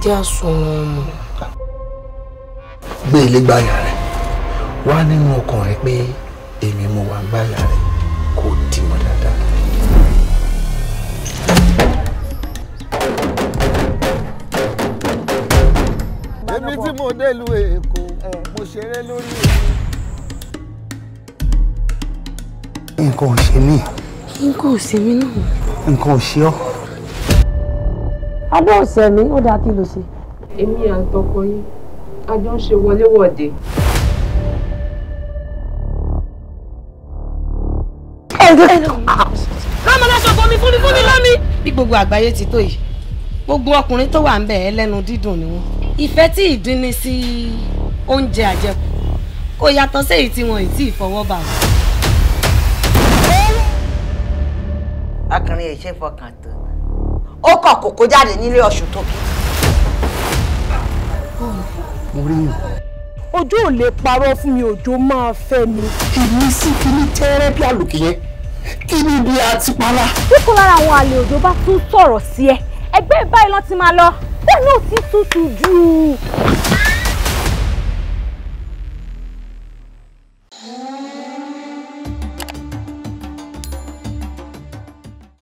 Jẹ́ àsùnwọ̀n ọmọ. Gbé ilé gbáyà rẹ̀ wá nínú ọkàn rẹ pé èmi mo wà gbáyà rẹ kò dì mọ́ dáadáa. Èmi tí mo délùú Èkó mo ṣeré lórí èmi. Nǹkan ò ṣe mí. Nǹkan ò ṣe mí náà. Nǹkan ò ṣe ọ́. Adé ọ̀sẹ̀ mi ó dáa kí ló ṣe. Èmi àtọkọ yín a jọ ń ṣe wọléwọ̀de. Lọ́mọ lọ́sọ̀ fún mi fún mi lọ́mí. Bí gbogbo àgbáyé ti tó yìí, gbogbo ọkùnrin tó wà ń bẹ̀ ẹlẹ́nu dídùn ni wọ́n. Ìfẹ́ tí ìdín ní sí oúnjẹ àjẹkù kò yàtọ̀ sí èyí tí wọn ì tí ì fọwọ́ bà wọ́n. Ọkùnrin yìí ṣe fọkàn tán, ó kàn kókó jáde nílé Ọ̀ṣun tó kí. Mo rí yàn. Ojú ò lè parọ́ fún mi, òjò máa fẹ́ mi. Èmi sì fi ní tẹ́rẹ́ bí àlòkè yẹn kí ni ibi àti pala. Bí kò lára àwọn àlè òjò bá tún sọ̀rọ̀ sí ẹ, ẹgbẹ́ báyìí ló ti máa lọ, bẹ́ẹ̀ náà ti tutù jù.